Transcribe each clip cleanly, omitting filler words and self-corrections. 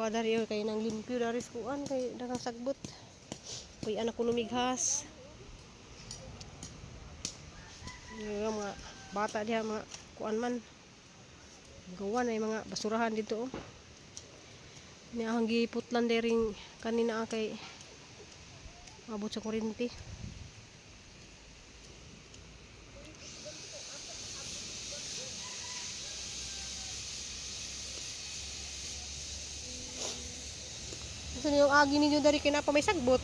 Wa dari oy, kay nang limpyo dari sa kuan kay daghang sagbot. Kuy anak ko lumighas. Yung mga bata diha, mga kuan man. Gawa na yung mga basurahan dito oh. Niya ang giputlan dering kanina ah, kay abot sa kuryente. Gusto niyo yung agi ninyo dari kay napa may sagbot.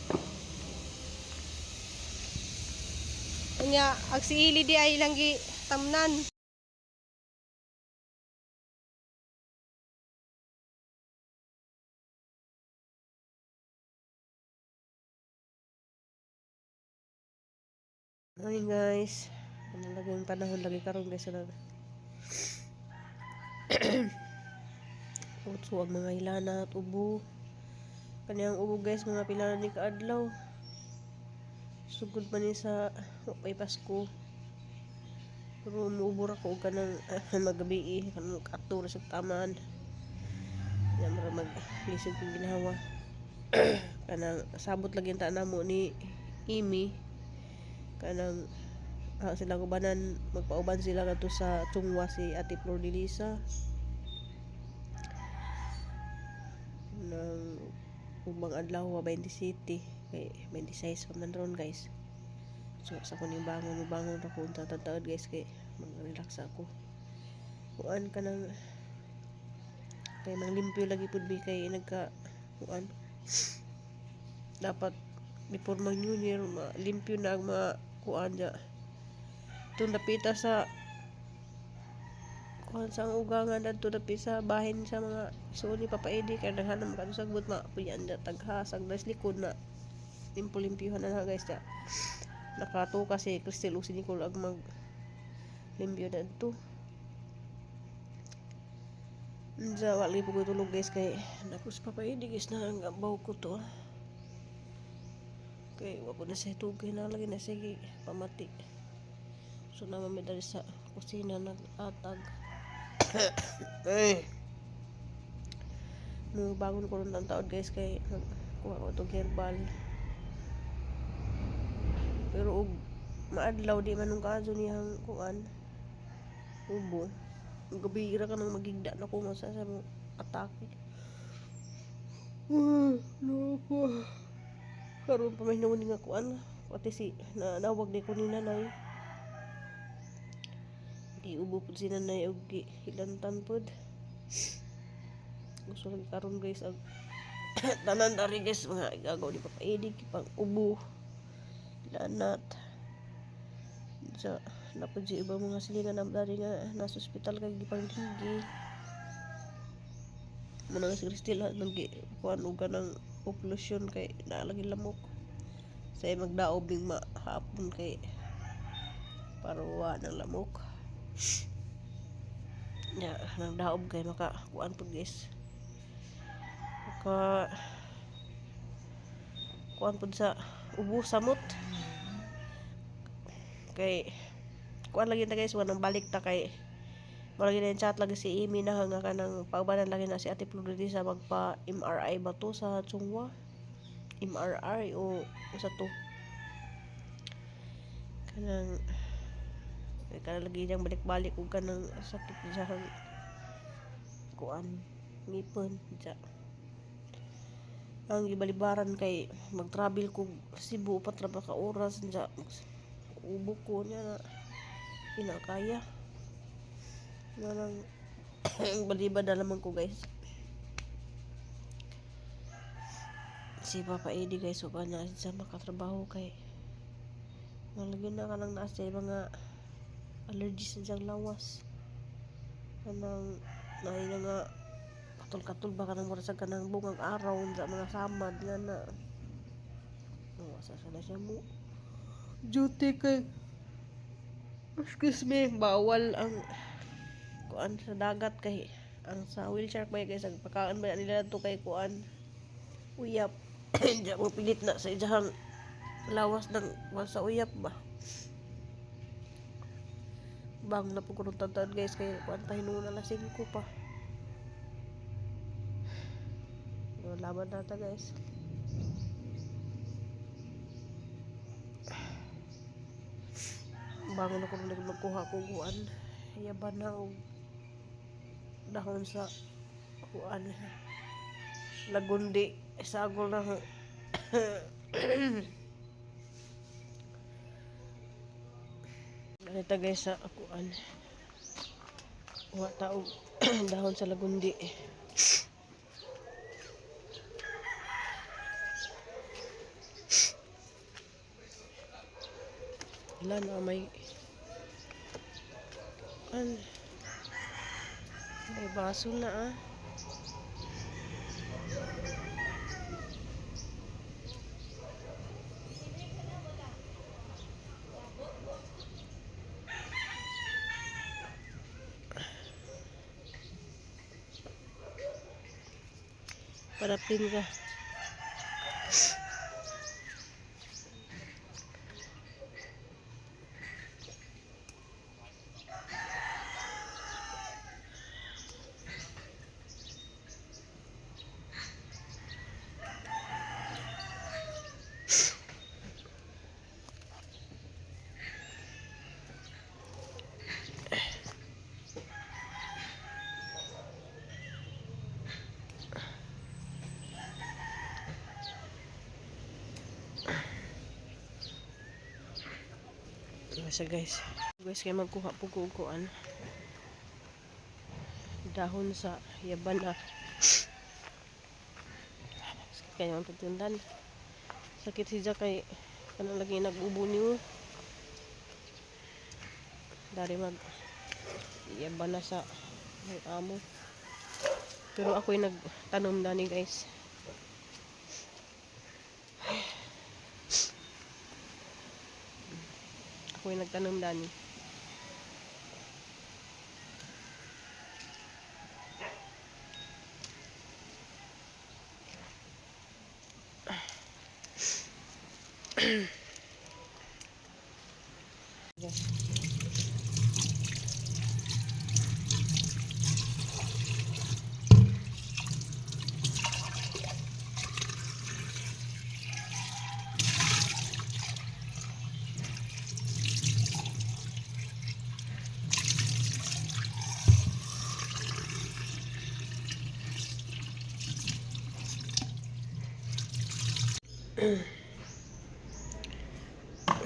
Unya, ag si Ili di ay ilang gi tamnan. Morning, guys. Ano lagi yung panahon lagi karon guys na. Utso ang mga ilana at ubo. Kaniyang ubo, guys, mga pila na ni kaadlaw. Sugod pa ni sa may Pasko. Pero muubo ra ko og kanang magabi kanang kato ra sa taman. Yan mara mag lisod kong ginhawa. Kanang sabot lagi ang ta namo ni Amy, kanang sila ubanan, magpauban sila kadto sa Chungwa, si Ate Flor de Lisa nang ubang adlaw, 27, kay 26 pa man ron, guys. So sa kuning bangon, bangon ra ko unta taod, guys, kay mag-relax ako kuan kanang kay manglimpyo lagi pud mi kay nagka kuan, dapat before mag New Year limpyo na ang mga kuan dya. Itong dapita sa kuan sa ang ugangan adto dapit sa bahin sa mga isuon ni Papa Eddie kay daghan man kadto sagbot, mapuyan dya taghasag das likod na limpo-limpyuhan na na, guys, dya. Nakatuka si Cristel ug si Nicole ag mag limpyo dadto. Unsa, wala po ko tulog, guys, kay naku si Papa Eddie, guys, na ang abaw ko to kay wa po na siya tugay na lagi na sige pamati. So naman mi dali sa kusina nag-atag. Ay, mo bangon ko ron taon, guys, kay kuha ko itong herbal, pero og maadlaw di man nung kaso niyang kuan ubo. Gabi ra ka nang magigda na ko masa sa mo atake. Ah, loko. Karon pa may hinuon nga kuan pati si na nawag di ko ni nanay, di ubo pud si nanay og hilantan pud. Gusto lagi karon, guys, ag tanan dari, guys, mga igagaw ni Papa Eddie pang ubo, lanat sa napud si ibang mga silingan na dari nga nasa ospital kay gipang digi mo na si Cristela nang kuan og kanang occlusion kay naa lagi lamok sa magdaob ning mahapon kay para wa ng lamok ya. Nang daob kay maka kuan pud, guys, maka kuan pud sa ubo, samot kay kuan lagi ta, guys, wanang balik ta kay mo lagi na chat lagi si Amy na nga kanang paubanan lagi na si Ate Florida magpa MRI ba to sa Chungwa, MRI o usa to kanang kay kanang lagi niyang balik-balik og kanang sakit diyang kuan ngipon dya. Ang gibalibaran kay mag-travel ko Cebu, upat ra ba ka oras dya, ubo ko niya na inakaya nga nang balibad na lamang ko, guys. Si Papa Eddie, guys, upa na siya makatrabaho kay nalagyan na kanang naa siya mga allergies sa siyang lawas, kanang naay na nga katul-katul ba, kanang mura sa kanang bungang araw sa mga samad nga na sa na siya mo duty kay, excuse me, bawal ang kuan sa dagat kay ang sa wheelchair ba, guys, ang pagkaon ba nila to kay kuan uyap. Diya mo pilit na sa iyang lawas ng kuan sa uyap ba. Bang na po ko tantad, guys, kay kuan pa hinuon, alas 5 pa. Laban nata, guys. Bangon ako nung magkuha ko kuan. Yaban na og dahon sa kuan. Lagundi. Sagol na ho. Ganito, guys, sa kuan. Wa ta og dahon sa lagundi. Wala na may an may baso na ah. Parapin ka. Ano siya, guys. Guys, kaya magkuha po ko og kuan. Dahon sa yaban na. Sakit kayo ang pagtundan. Sakit siya kay kanang lagi nag-ubo niyo. Dari mag yaban na sa may amo. Pero ako'y nagtanom na ni, guys. Ako'y nagtanom dani. Yes.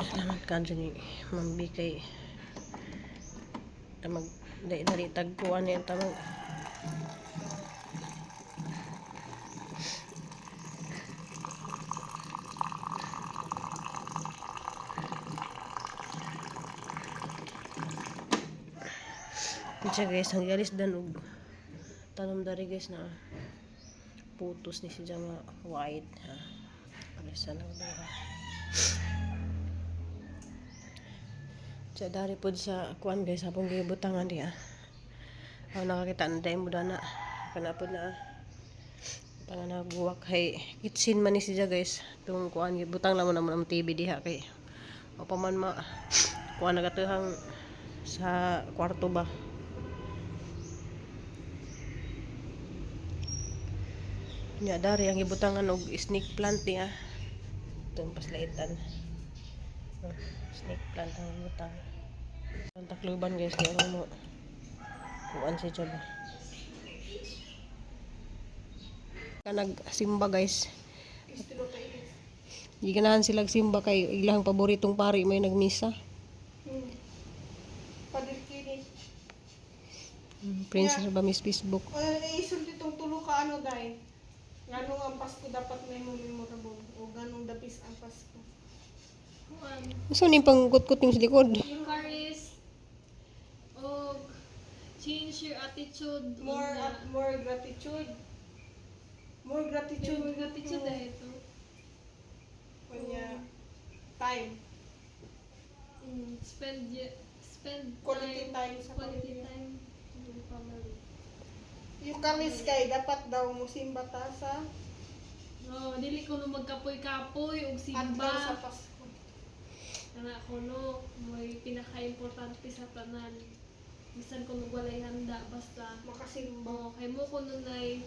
Salamat ka dyan ni Ma'am B kay mag dali dali tagkuan niya tamang. Siya, guys, ang galis dan og tanom dari, guys, na putos ni siya nga white ha. Alisan ang duha. Siya dari pod sa kuan, guys, apong gibutangan diha. Ako nakakita na dahil mo dana. Kana pod na butangan na buwak kay kitchen man ni siya, guys. Tung kuan gibutang lang mo na mo ang TV diha kay o pa man ma kuan nagatuhang sa kwarto ba. Nya dari ang gibutangan og snake plant niya. Itong paslaitan. Oh, snake plant ang butang. Ang takluban, guys, kaya mo kuan siya ba. Ka nagsimba, guys. Di ganahan sila simba kay ilang paboritong pari may nagmisa. Father Kini. Princess ba Miss Facebook? Ano isulti itong tulo ka ano dai? Nganong ang Pasko dapat may memorable o ganong dapis ang Pasko? Kuan, Unsa ni pangkutkot yung sa likod? Eucharist, og change your attitude. More Una, more gratitude. More gratitude. more gratitude dahil ito. Kunya time. Spend Quality time, time sa quality pamilya. time with your family. Eucharist kay dapat daw musimba ta sa No, dili ko no magkapoy-kapoy og adlaw simba. sa Pasko. Kana ko no, mo'y pinaka-importante sa tanan. Bisan kung walay handa, basta Makasimba. mo kay mo kuno nay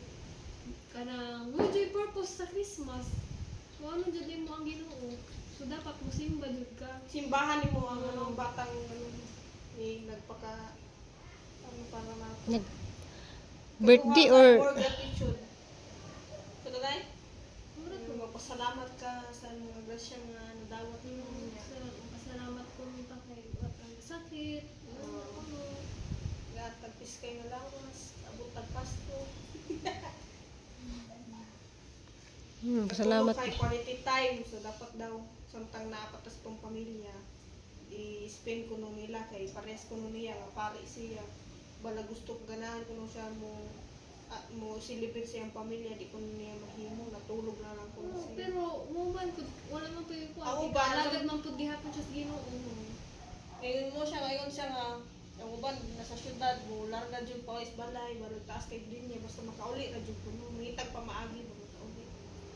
kanang, "Uy, joy purpose." Purpose sa Christmas. So ano jud nimo ang Ginoo? So dapat mosimba jud ka. Simbahan nimo ang ano, batang ano, ni nagpaka ano para na Nag birthday or more gratitude. So tagay, magpasalamat ka sa mga grasya nga nadawat nimo niya. Sa pasalamat ko nung kay wat ang sakit. Ano ano. Nga tagpis kay nga lawas, abot tag Pasko. Pasalamat. Kay quality time, so dapat daw samtang naapatas tong pamilya i-spend ko nung nila kay parehas ko nung niya nga pare siya bala gusto ko ganahan ko nung siya mo mo celebrate sa iyang pamilya di ko niya mahimo natulog na lang ko Oo, siya. pero mo man pud wala man pud yung kuan. Ako ba? Alagad man pud gihapon siya sa Ginoo. Ngayon siya nga ang uban nasa syudad mo larga jud pa is balay barog taas kay din niya basta makauli ra jud kuno mangitag pa maagi ba makauli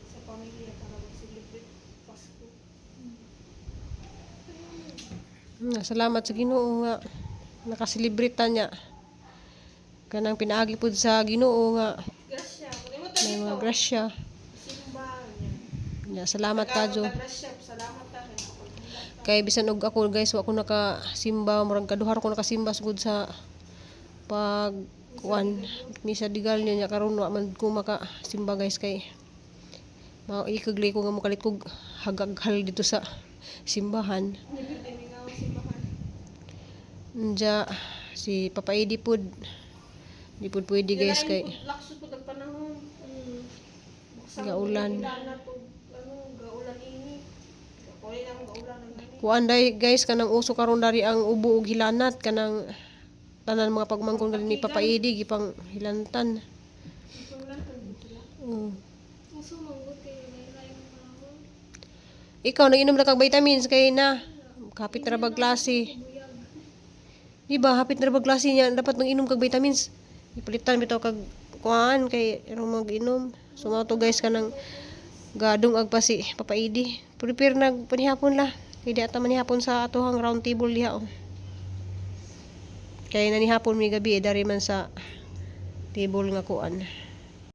sa pamilya para mag-celebrate Pasko. Salamat sa Ginoo nga nakaselebrate ta niya. Kanang pinaagi pud sa Ginoo nga Grasya, kung imo may mga dito. grasya. Simba niya. Nya, salamat kadyo. Grasya, salamat ta kay nakapaghanda ta. Kay bisan og ako guys, wa ko nakasimba, murag kaduhar ko nakasimba sugod sa pag kuan misa digal niya nya karon wa man ko makasimba guys kay maikagli ko nga mokalit kog hagaghal dito sa simbahan. Nibig din nga ang simbahan. Nya si Papa Edi pud di pud pwede guys Nilain kay pud, lakso pud ang panahon. Buksan Gaulan. ko na to, ano, gaulan init. Gakulay lang gaulan ang gani. Kuan day guys kanang uso karon dari ang ubo ug hilanat kanang tanan mga pagmangkon gali ni Papa Edi gipang hilantan. Gaulan pud sila. Uso man gud kay lain ang panahon. Ikaw nag-inom na kag vitamins kay na kapit na ra bag klase. Buyag. Di ba hapit na ra bag klase niya dapat mag-inom kag vitamins. Ipalitan bitaw kag kuan kay aron mag-inom. So mao to guys kanang gadung ag pa si Papa Edi. Prepare nag panihapon la. Kay di ata manihapon sa atohang round table diha oh. Kay nanihapon mi gabi eh, dari man sa table nga kuan.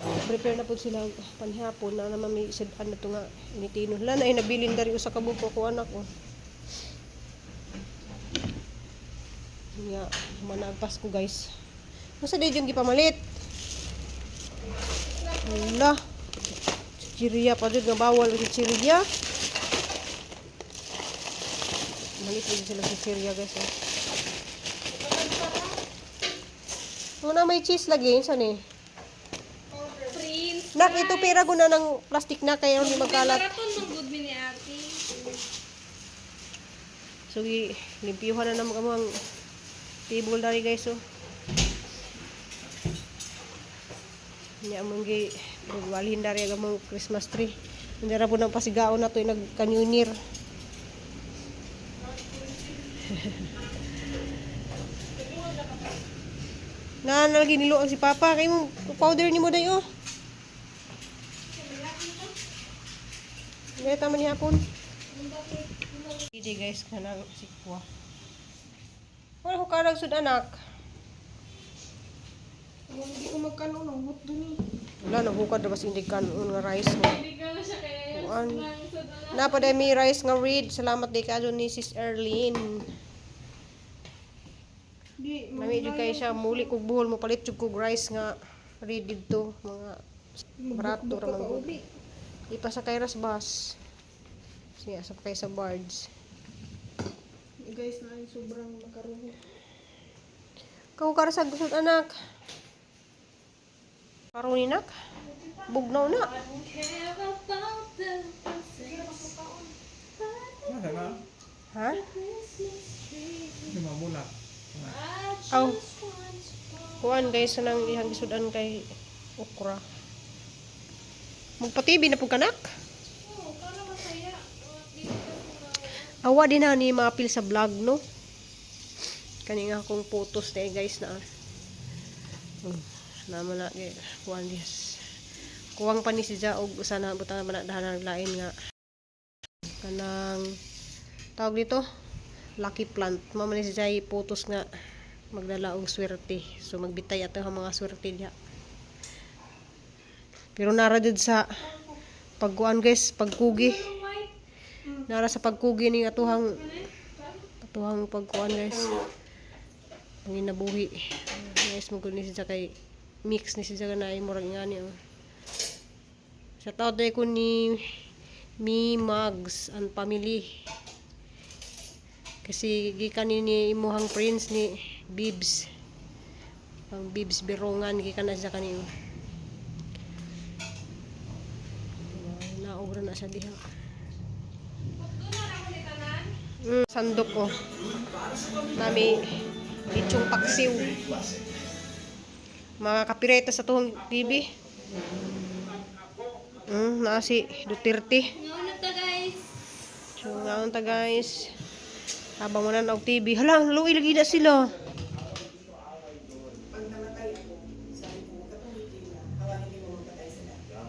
Prepare na pud sila og panihapon na naman may sad-an na to nga initino. Hala na ay nabilin dari usa ka buko ko anak oh. Nya, managpas ko guys. Masa di yung gipamalit? Hala. Chichirya pa jud nga bawal ang chichirya. Malit pa jud sila chichirya guys. Oh. Muna may cheese lagi saan eh? Prince. Nak, ito pera ko na ng plastic na kaya hindi magkalat. Maraton man gud mi ni ate. So, limpyuhan na naman kamo ang table dari guys oh. Nya among gi walhin dari ang among Christmas tree. Hindi ra po nang pasigaon na to nagka-New Year. Na nalagi niluag si Papa kay mo powder nimo day oh. Dili ta man hapon. Hindi guys kanang sikwa. Wala ko karag sud anak. Hindi ko magkano nang hot dun eh. Wala na bukad ra bas hindi kanon nga rice nga. Hindi ka na siya kaya Kuan. lang sa dala. Napaday may rice nga read. Salamat di kayo ni Sis Erlene. Di, Nami jud kay siya muli kog buhol mo palit jud kog rice nga read didto mga barato ra man gud. Ipasakay ras bus. Siya sa kay sa barge. Guys, na sobrang makaruho. Kau kara sa gusod anak. Karon ni nak. Bugnaw na. I don't care about the princess. Masa na? Ha? Christmas tree. Hindi mabulak. I Aw. just want to Kuan guys nang ihang gisudan kay okra. Magpa-TV na pud kanak. Oh, para masaya. Oh, dili ka sa Awa din na ni maapil sa vlog no. Kani nga akong photos na guys na. Naman na kay kuan yes. Kuwang pa ni si Ja og usa na butang na dahan lain nga kanang tawag dito lucky plant. Mama ni si Jai photos nga magdala og swerte. So magbitay ato ang mga swerte diha. Pero nara jud sa Pagkuan guys, pagkugi. White. Nara sa pagkugi ning atuhang pagkuan guys. Panginabuhi. Guys, mo ni siya kay mix ni siya na ay murag ingani oh. Sa tao day ko ni Mi Mags and family. Kasi gikan ni imuhang prince ni Bibs. Ang Bibs Birongan gikan na siya kani. Oh. Naobra na siya diha. Sandok ko. Nami lechong paksiw. Mga kapireta sa tuhong TV. Naa si Duterte. Ngayon ta guys. So, ngaon ta guys. Habang wala na og TV. Hala, luoy lagi na sila.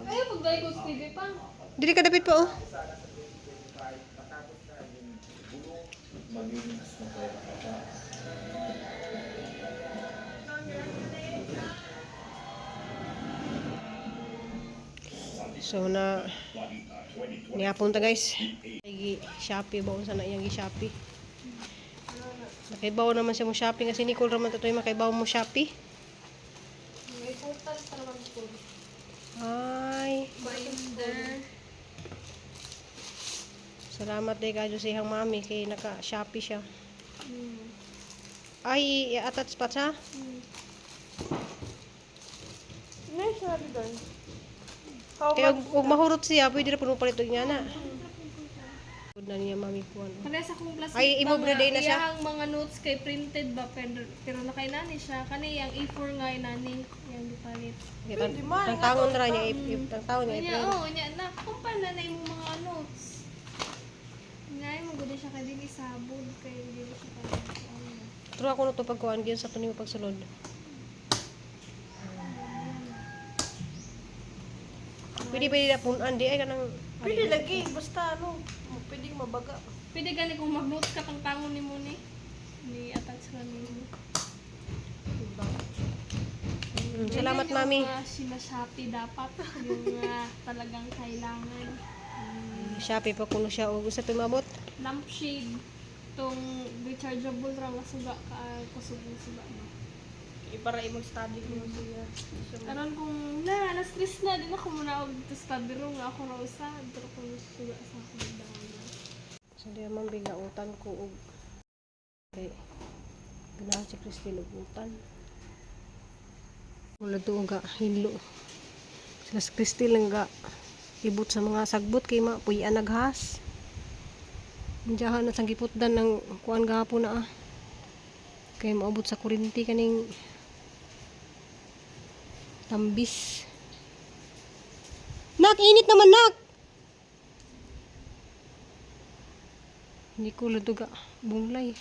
Ay, pagdali ko sa TV pa. Dili ka dapit pa oh. So na nihapon ta guys. Gi Shopee ba unsa na iyang gi Shopee? Nakaibaw naman siya mo shopping kasi Nicole raman tatoy makaibaw mo Shopee. May total pa naman po. Ay, Binder. salamat day kadyo sa iyang mami kay naka Shopee siya. Ay, i-attach pa siya. Ano sabi doon? How Kaya og mahurot siya, pwede na puno palit og niya na. Good na niya mami kuan. Parehas akong classmate Ay, imo ba nga, day na siya? iyahang mga notes kay printed ba pero nakay nani siya kani yang A4 nga nani yang gipalit. Pwede man. Tangtangon ra niya, tangtangon niya Nya i-print. oh, nya na kumpal na na imong mga notes. Ngay mo gud siya kay dili sabod kay dili siya kay ano. True ako na to pagkuan gyud sa tuning pagsulod. Pwede pwede na punan di ay kanang Pwede lagi, basta ano, pwede mabaga. Pwede gani kung mag-notes ka tangtangon nimo ni ni attach ra nimo. Salamat Ganyan yung mami. Mga sina-Shopee dapat yung talagang kailangan. Shopee pa kuno siya og usa tumabot. Lampshade tong rechargeable ra nga suga ka kusog ng suga no. Ipara imong study ko siya. So, Karon kung na na stress na din ako muna og to study room nga ako ra usa pero kung suga sa akong dahon. So di man bigla utan ko og kay ganahan si Christine og utan. Wala to ga hinlo. Sila si Christine lang ga ibot sa mga sagbot kay ma puy-an naghas. Diyahan na sang giputdan ng kuan gahapon na ah. Kay maabot sa kurinti kaning tambis. Nak, init naman nak. Hindi ko lutuga bunglay.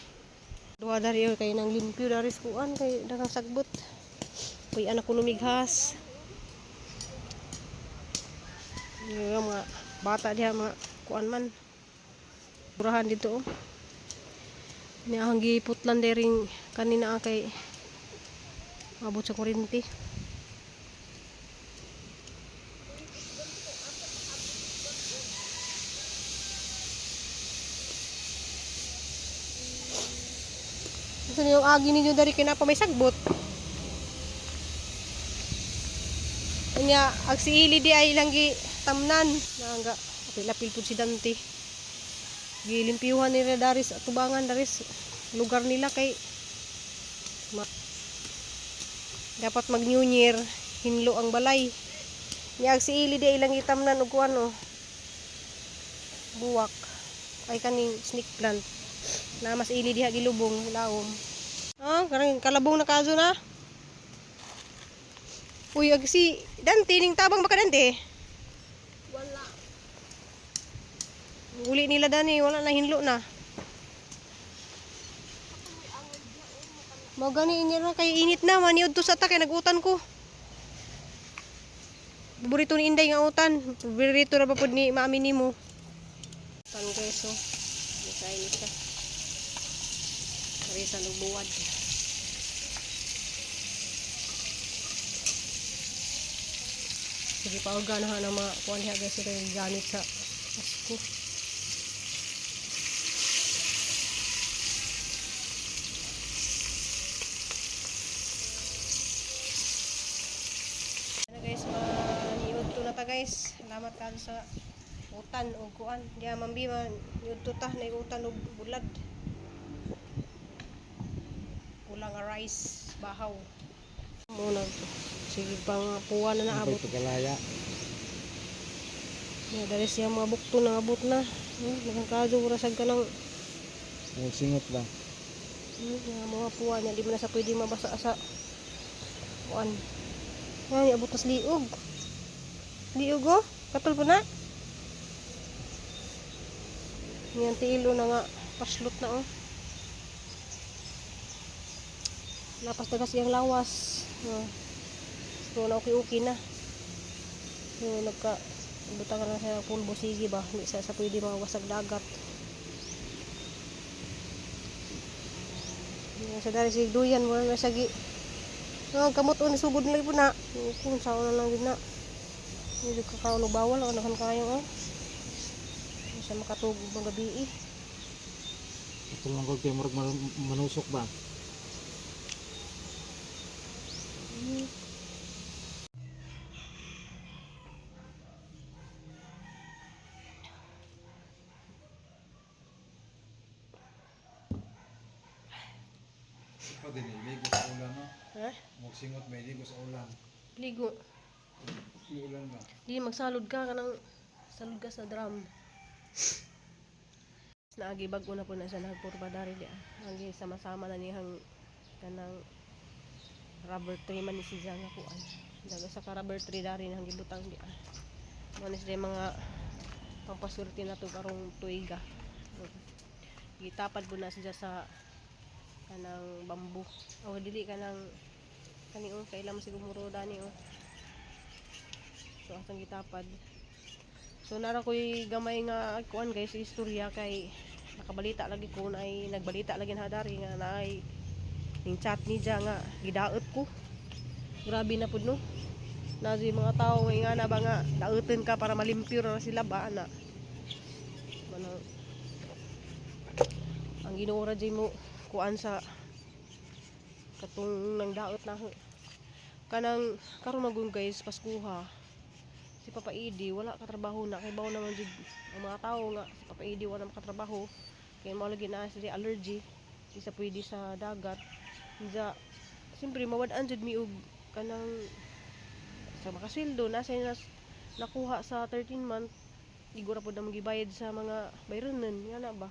Duha dari oy, kay nang limpyo dari sa kuan kay daghang sagbot. Puy anak ko lumighas. Yung mga bata diha mga kuan man. Purahan dito oh. Niya ang giputlan dering kanina ah, kay abot sa kuryente. Gusto niyo yung agi ninyo dari kay napa may sagbot. Unya, ag si Ili di ay ilang gi tamnan. Naangga, apil-apil pud si Dante. Gilimpyuhan nila daris at tubangan daris lugar nila kay dapat mag New Year hinlo ang balay. Nya ag si Ili di ay ilang gitamnan og kuan oh. Buwak ay kaning snake plant na mas ili diha gilubong lawom. Ah, karang kalabong na kaso na. Uy, ag si Dante ning tabang baka Dante. Wala. Uli nila dani, wala na hinlo na. Mao gani inya na kay init na maniud to sa ta kay nagutan ko. Paborito ni Inday nga utan. Paborito ra ba pud ni mami nimo. Tan guys oh. Misay ni siya. Risa og buwad. Sige, pauga na ha ng mga kuan diha guys, sila yung gamit sa Pasko. Ano guys, maniudto na ta guys. Salamat kayo sa utan o kuan. Diya mambi man niudto ta na utan og bulad. Kulang nga rice, bahaw. Muna to. Sige pang kuha na naabot. Pagkalaya. Ya, dari siya mga bukto na abot na. Daghang kadyo ura sad ka ng Ang singot ba? Mga puwa niya di mo na sa pwede mabasa sa kuan. Yan, abot na sa liog. Liog oh. Katol po na. Yan, tiilo na nga. Paslot na oh. Lapas tagas iyang lawas. Oh. So, na okay-okay na. So, nagka butang na siya pulbo sige ba hindi sa pwede mawasag dagat. Yan, sa dari si duyan mo na sagi. No, kamot on sugod na po na. Kung sa na lang gid na. Hindi ka kauno bawal ano kan kayo oh. Hindi siya makatugog mga gabi eh. Ito lang ko kay murag manusok ba? Ikaw din, iligo sa ulan, no? Ha? Magsingot may iligo sa ulan. Ligo. Ulan ba? Di magsalod ka kanang salod ka sa drum. Naagi bag-o na po na siya nagpurba dari di. Agi sama-sama na niyang kanang rubber tree man ni si Zang kuan. Daga sa ka rubber tree dari nang gibutang di. Mo ni sila yung mga pampaswerte na to karong tuiga. Gitapad po na siya sa kanang bamboo. O dili kanang kani oh, kailan mo siguro dani oh. So atong gitapad. So nara ko'y gamay nga kuan guys istorya kay nakabalita lagi ko na ay nagbalita lagi na dari nga naay ning chat ni ja nga gidaot ko. Grabe na pud no. Na yung mga tao nga nga na ba nga daoten ka para malimpyo na sila ba ana. Manang ang Ginoo ra jay mo kuan sa katong nang daot na kanang karon magun guys Paskuha si Papa Idi wala katrabaho na kay bawo naman jud ang mga tao nga si Papa Idi wala makatrabaho kay mao lagi na siya allergy di sa pwede sa dagat. Diya siyempre mawad-an jud mi og kanang sa makasweldo na sa nas nakuha sa 13 month igora pud na gibayad sa mga bayronen nga na ba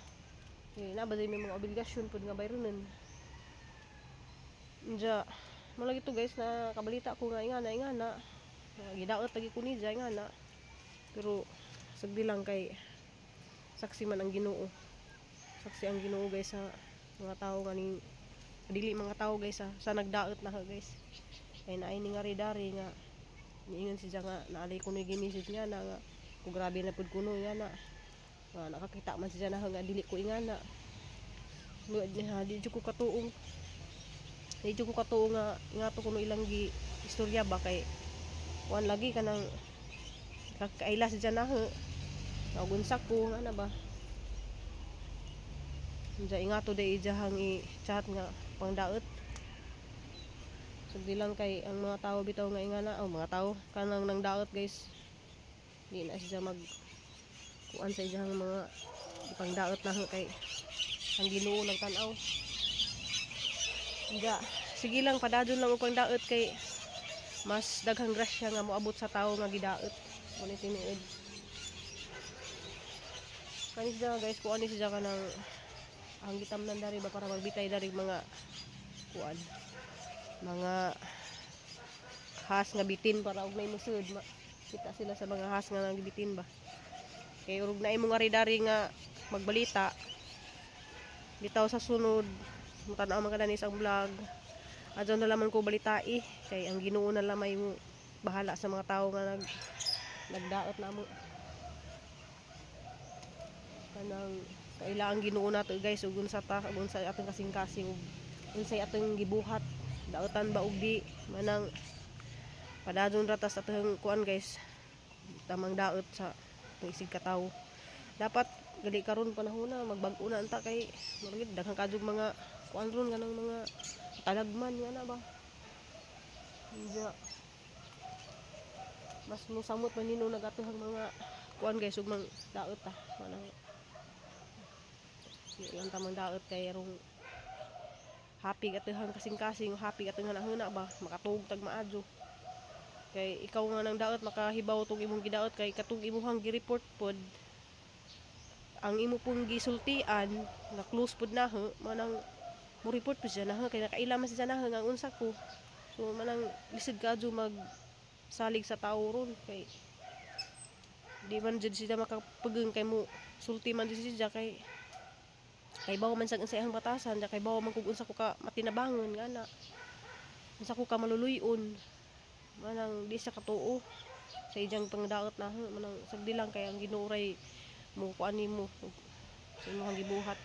eh, na ba may mga obligasyon pud nga bayronen. Diya mao lagi to guys na kabalita ko nga ingana ingana gidaot lagi ko ni diya ingana pero sagdi lang kay saksi man ang Ginoo, saksi ang Ginoo guys sa mga tao nga ning dili mga tao guys sa nagdaot na ka guys kay naay ni nga dari nga niingon siya nga naalay ko ni message nga na nga kung grabe na pud kuno nga na nga nakakita man siya na nga dili ko ingana. Di, di jud ko katuong di jud ko katuo nga nga to kuno ilang gi istorya ba kay kuan lagi kanang kakaila siya na nagunsa ko nga na ba. Diya ingato day ijahang i-chat nga pangdaot. So di lang kay ang mga tao bitaw nga ingana oh, mga tao kanang nang daot guys. Di na siya mag kuan sa ijahang mga pangdaot na kay ang Ginoo nagtan-aw. Diya, sige lang padadyon lang og pangdaot kay mas daghang grasya nga moabot sa tawo nga gidaot. Mo ni tinuod. Kani siya guys, kuan ni siya kanang ang gitamnan dari ba para magbitay dari mga kuan mga has nga bitin para og nay musud kita sila sa mga has nga nagbitin ba kay urog na imo nga dari nga magbalita bitaw sa sunod mutanaw man kada ni sa vlog adto na laman ko balitai kay ang Ginoo na lamay mo bahala sa mga tao nga nagdaot na mo kanang kailangan Ginoo nato guys ug unsa ta ug unsa atong kasing-kasing ug unsay atong gibuhat daotan ba og di manang. Padadon ratas atong kuan, guys, tamang daot sa itong isig katawo. Dapat gali karon panahon na magbag-o na anta kay murag daghan kadug mga kuan ron, kanang mga talagman nga na ba. Hindi mas musamot man nino nagatuhang mga kuan, guys, ug mang daot ta manang di lang tamang daot kay rong happy atuhang kasing-kasing, happy atuhang huna ba, makatuog tag maadyo kay ikaw nga nang daot makahibaw tong imong gidaot, kay katong imuhang gi-report pod ang imo pong gisultian nga close pod na ho, manang mo report pod siya na ho, kay nakaila man siya na ho nga unsa ko. So manang lisod kadyo mag salig sa tao ron kay di man jud sila makapageng kay mo sulti man jud siya kay kay bawo man sa iyang batasan, kay bawo man kung unsa ko ka matinabangon nga na unsa ko ka maluluyon. Manang di siya katuo sa ijang pangdaot na ho. Manang sagdi lang kay ang Ginoo ray mo kuan nimo sa imong gibuhat.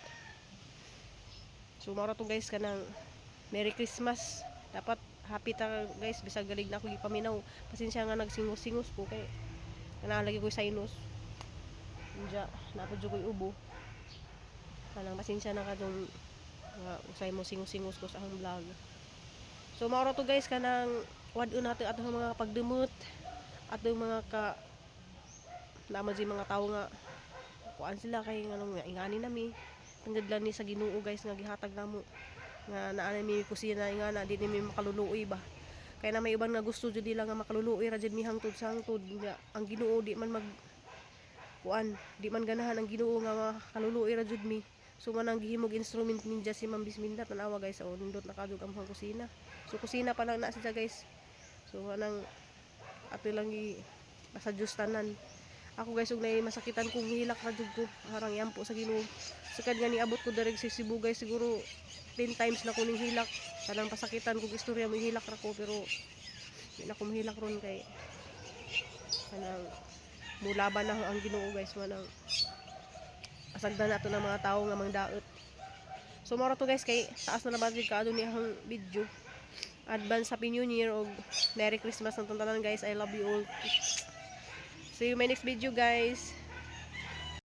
So mao ra to, guys, kanang Merry Christmas. Dapat happy ta, guys, bisag galig na ako gipaminaw. Pasensya nga nagsingos-singos ko kay kanang ko sinus. Unja, naa pod ko'y ubo. Kanang pasensya na katong nga usay mo singos-singos ko sa akong vlog. So mao ra to, guys, kanang wad-on nato atong mga pagdumot, atong mga ka naman yung mga tao nga kuan sila kay nganong nga ingani nami. Tungod lang ni sa Ginoo, guys, nga gihatag namo nga naa mi kusina nga na di nami makaluluoy ba, kay na may uban nga gusto jud nila nga makaluluoy ra jud mi hangtod sa hangtod nga ang Ginoo di man mag kuan, di man ganahan ang Ginoo nga makaluluoy ra jud mi. So man ang gihimog instrument ninja si Ma'am Bisminda. Tanawa, guys, oh, nindot na kadug ang mga kusina. So kusina pa lang na siya, guys. So anang ato lang gi basta Diyos tanan. Ako, guys, ug nay masakitan kong hilak ra jud ko, harang yampo sa Ginoo. Sakad nga niabot ko direct sa Cebu, guys, siguro 10 times na ko ning hilak, kanang pasakitan kog istorya mo, hilak ra ko, pero di na ko mahilak ron kay kanang mulaban na ang Ginoo, guys. Manang asagdan nato ng mga tao nga mangdaot. So mao ra to, guys, kay taas na na jud kaado ni ang video. Advance Happy New Year og Merry Christmas ng tanan, guys. I love you all. See you my next video, guys.